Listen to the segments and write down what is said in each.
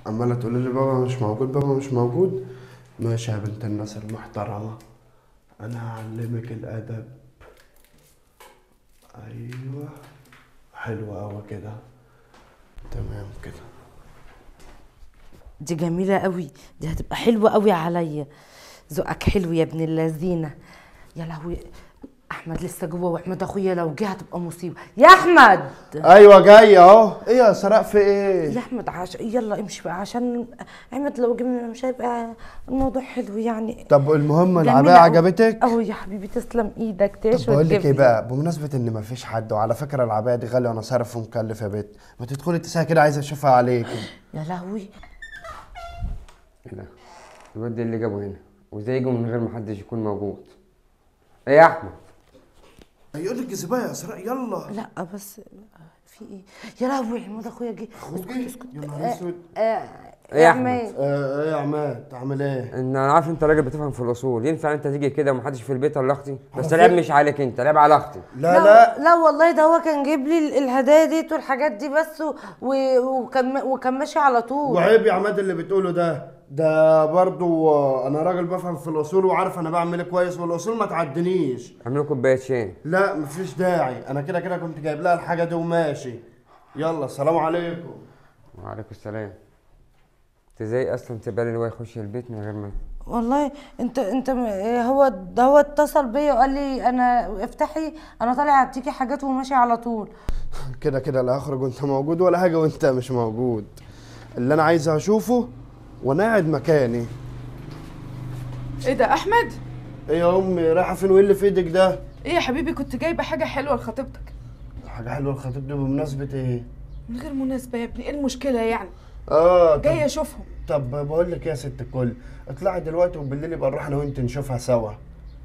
عماله تقولي لي بابا مش موجود بابا مش موجود. ماشي يا بنت الناس المحترمة، انا هعلمك الادب. ايوه حلوة قوي كده، تمام كده. دي جميلة قوي، دي هتبقى حلوة قوي عليا. ذوقك حلو يا ابن اللذينه. يا لهوي احمد لسه جوه، واحمد اخويا لو جه هتبقى مصيبة. يا احمد. ايوه جاي اهو. ايه يا سراء في ايه؟ يا احمد يلا امشي بقى، عشان احمد لو جه مش هيبقى الموضوع حلو يعني. طب المهم العباية عجبتك؟ اه يا حبيبي تسلم ايدك. تعيش. طب بقول لك ايه بقى، بمناسبة ان مفيش حد، وعلى فكرة العباية دي غالية وانا صارف ومكلف يا بت، ما تدخلي تساعي كده، عايزه اشوفها عليكي. يا لهوي ايه ده؟ الواد اللي جابه هنا وازاي يجوا من غير ما حدش يكون موجود؟ ايه يا احمد؟ هيقول لك الزبايه يا اسراء يلا. لا بس في ايه؟ يا لهوي عماد اخويا جه. اخوك جه؟ يا نهار اسود. ايه يا احمد؟ ايه يا عماد عامل ايه؟ انا عارف انت راجل بتفهم في الاصول، ينفع انت تيجي كده ومحدش في البيت الا اختي؟ بس العيب مش عليك انت، العيب على اختي. لا لا لا والله ده هو كان جايب لي الهدايا ديت والحاجات دي بس، وكان ماشي على طول. وعيب يا عماد اللي بتقوله ده، ده برضو انا راجل بفهم في الاصول وعارف انا بعمل ايه كويس، والاصول ما تعدنيش. اعمل كوباية شاي. لا مفيش داعي، انا كده كده كنت جايب لها الحاجة دي وماشي. يلا السلام عليكم. وعليكم السلام. انت ازاي اصلا تبالي ان هو يخش البيت من غير ما؟ والله انت هو اتصل بيا وقال لي انا افتحي، انا طالع اديكي حاجات وماشي على طول. كده كده لا هخرج وانت موجود ولا حاجة وانت مش موجود. اللي انا عايز اشوفه وانا قاعد مكاني. ايه ده احمد؟ ايه يا امي رايحة فين وايه اللي في ايدك ده؟ ايه يا حبيبي كنت جايبه حاجة حلوة لخطيبتك. حاجة حلوة لخطيبتي بمناسبة ايه؟ من غير مناسبة يا ابني، ايه المشكلة يعني؟ جاية اشوفهم. طب بقول لك ايه يا ست الكل، اطلعي دلوقتي وبالليل يبقى نروح انا وانت نشوفها سوا.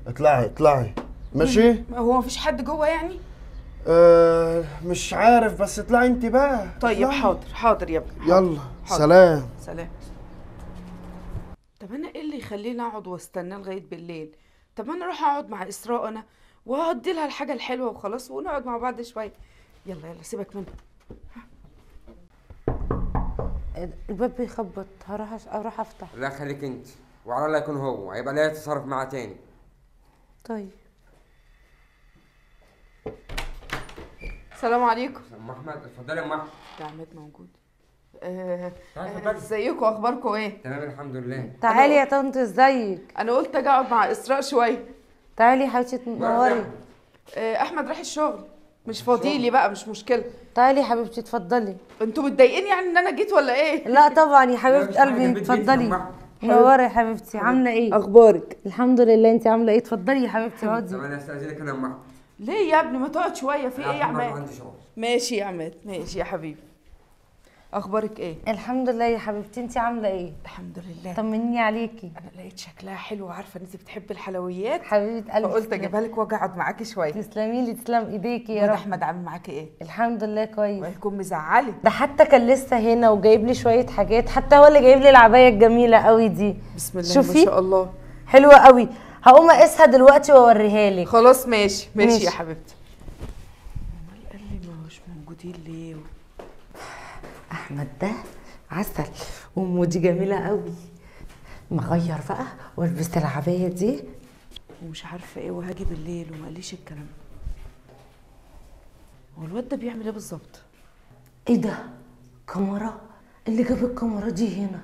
اطلعي اطلعي. ماشي؟ هو مفيش حد جوه يعني؟ مش عارف، بس اطلعي انت بقى. طيب اطلعي. حاضر حاضر يا ابني. يلا حاضر. سلام سلام. طب انا ايه اللي يخليني اقعد واستناه لغاية بالليل؟ طب انا اروح اقعد مع اسراء انا وهدي لها الحاجة الحلوة وخلاص، ونقعد مع بعض شوية. يلا يلا سيبك منه. الباب بيخبط، هروح افتح. لا خليك انت، وعلى الله يكون هو، هيبقى ليا تصرف معاه تاني. طيب. السلام عليكم. ام احمد اتفضلي يا ام احمد. ده عماد موجود؟ ازيكم اخباركم ايه؟ تمام الحمد لله. تعالي يا طنط ازيك؟ انا قلت اجي اقعد مع اسراء شوية. تعالي يا حبيبتي تنوري. احمد راح الشغل، مش فاضيلي بقى، مش مشكلة. تعالي يا حبيبتي اتفضلي. انتوا متضايقين يعني ان انا جيت ولا ايه؟ لا طبعا يا حبيبه قلبي اتفضلي. نوري يا حبيبتي، عامله ايه؟ اخبارك؟ الحمد لله، انت عامله ايه؟ اتفضلي يا حبيبتي اقعدي. طب انا استاذنك انا يا ام احمد. ليه يا ابني ما تقعد شوية؟ في ايه يا عماد؟ عندي شغل. ماشي يا عماد، ماشي يا حبيبي. اخبارك ايه؟ الحمد لله يا حبيبتي، انت عامله ايه؟ الحمد لله. طمنيني عليكي. انا لقيت شكلها حلو وعارفه ان انت بتحبي الحلويات حبيبه قلبي، فقلت اجيبها لك واجي اقعد معاكي شوية. تسلمي لي، تسلم ايديكي يا رب. احمد عامل معاكي ايه؟ الحمد لله كويس. وهيكون مزعلك ده، حتى كان لسه هنا وجايب لي شوية حاجات، حتى هو اللي جايب لي العباية الجميلة قوي دي. بسم الله ما شاء الله، حلوة قوي. هقوم اقيسها دلوقتي واوريها لك. خلاص ماشي ماشي يا حبيبتي. امال قال لي ما هوش موجودين ليه؟ احمد ده عسل وامه دي جميلة قوي. مغير بقى والبس العباية دي ومش عارفه ايه، وهاجي بالليل وما قاليش الكلام. هو الواد ده بيعمل ايه بالظبط؟ ايه ده؟ كاميرا؟ اللي جاب الكاميرا دي هنا؟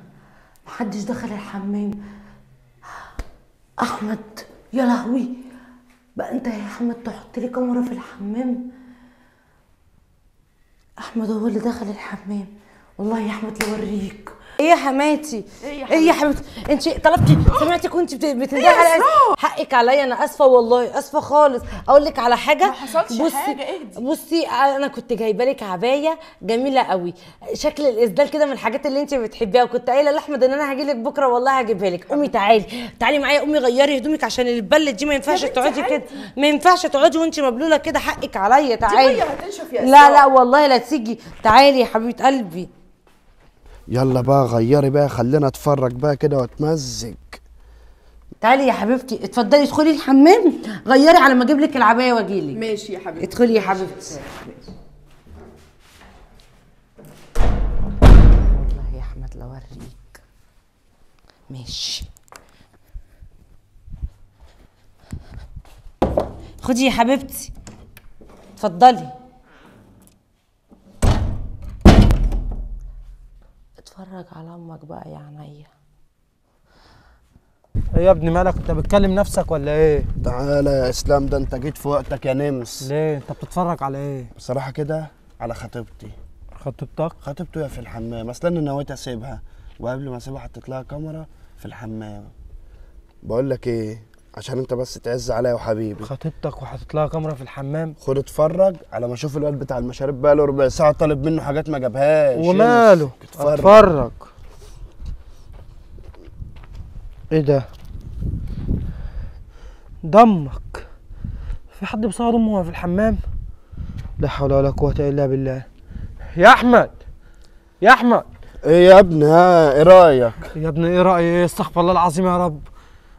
محدش دخل الحمام. احمد يا لهوي بقى انت يا احمد تحط لي كاميرا في الحمام؟ احمد هو اللي دخل الحمام. والله يا احمد لوريك. ايه يا حماتي؟ ايه يا حبيبتي؟ انت طلبتي، سمعتك وانت بتندهي على حقك عليا. انا اسفه والله، اسفه خالص. اقول لك على حاجة، ما حصلش حاجة، اهدي. بصي انا كنت جايبه لك عباية جميلة قوي، شكل الاسدال كده من الحاجات اللي انت بتحبيها، وكنت قايله لاحمد ان انا هاجي لك بكره والله هجيبها لك. قومي تعالي تعالي معايا، قومي غيري هدومك عشان البلد دي ما ينفعش تقعدي كده، ما ينفعش تقعدي وانت مبلوله كده، حقك عليا. تعالي. لا لا والله لا تيجي، تعالي يا حبيبه قلبي. يلا بقى غيري بقى، خلينا اتفرج بقى كده واتمزج. تعالي يا حبيبتي اتفضلي، ادخلي الحمام غيري على ما اجيب لك العباية واجي لك. ماشي يا حبيبتي، ادخلي يا حبيبتي. والله يا احمد احمد لو اوريك. ماشي خدي يا حبيبتي، اتفضلي. اتفرج على امك بقى يا عينيا. ايه يا ابني مالك؟ انت بتكلم نفسك ولا ايه؟ تعالى يا اسلام، ده انت جيت في وقتك يا نمس. ليه؟ انت بتتفرج على ايه؟ بصراحة كده على خطيبتي. خطيبتك؟ خطيبتي في الحمام، اصل انا نويت اسيبها، وقبل ما اسيبها حطيت لها كاميرا في الحمام. بقول لك ايه، عشان انت بس تعز عليا وحبيبي. خطيبتك وحاطط لها كاميرا في الحمام؟ خد اتفرج على ما اشوف الواد بتاع المشاريب بقى له ربع ساعة طالب منه حاجات ما جابهاش. وماله؟ اتفرج. ايه ده؟ دمك في حد بيصور امه في الحمام؟ لا حول ولا قوة الا بالله. يا احمد، يا احمد. ايه يا ابني؟ ها ايه رايك؟ يا ابني ايه رايي؟ ايه؟ استغفر الله العظيم يا رب.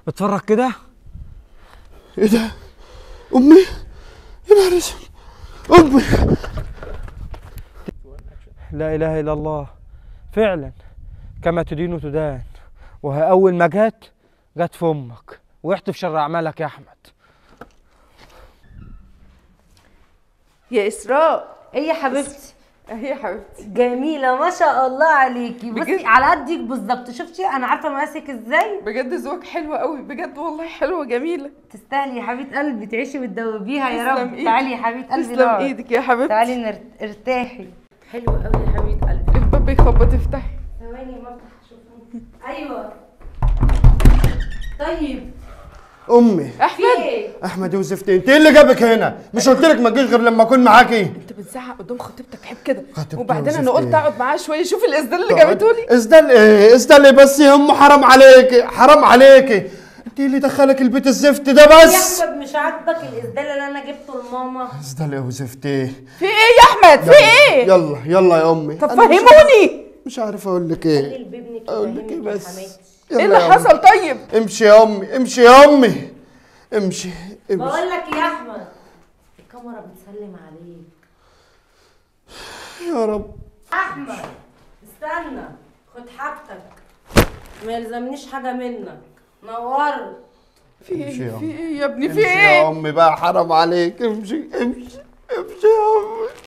اتفرج كده. ايه ده؟ امي، يا نهار اسود، امي. لا اله الا الله. فعلا كما تدين تدان، وهي اول ما جت جت في امك، وقعت في شر اعمالك يا احمد. يا اسراء. ايه يا حبيبتي؟ اهي يا حبيبتي جميلة ما شاء الله عليكي. بصي على قدك بالظبط، شفتي انا عارفه مقاسك ازاي؟ بجد ذوقك حلو قوي بجد والله، حلوة جميلة. تستاهلي يا حبيبه قلبي، تعيشي وتدوبيها يا رب. تعالي يا حبيبه قلبي. تسلم ايدك يا حبيبتي. تعالي ارتاحي. حلو قوي يا حبيبه قلبي. الباب بيخبط، افتحي. ثواني ما افتح اشوف. ايوه طيب. امي. احمد. احمد يوسف، انت ايه اللي جابك هنا؟ مش قلت لك ما تجيش غير لما اكون معاكي؟ انت بتزعق قدام خطيبتك عيب كده. وبعدين انا قلت اقعد معاها شوية. شوف الاسدال اللي جابته لي. اسدال ايه؟ اسدال ايه بس يا امه؟ حرام عليكي، حرام عليكي. انت ايه اللي دخلك البيت الزفت ده بس؟ يا احمد مش عاجبك الاسدال اللي انا جبته لماما؟ اسدال ايه وزفت ايه؟ في ايه يا احمد؟ في ايه؟ يلا يلا يا امي. طب فهموني. مش عارف اقول لك ايه. اقول لك ايه بس؟ ايه اللي حصل طيب؟ امشي يا امي، امشي يا امي، امشي امشي. بقول لك يا احمد الكاميرا بتسلم عليك. يا رب. احمد استنى، خد حاجتك، ما يلزمنيش حاجة منك. نورت. في ايه؟ في ايه يا ابني؟ في ايه؟ امشي يا امي بقى، حرام عليك. امشي امشي امشي يا امي.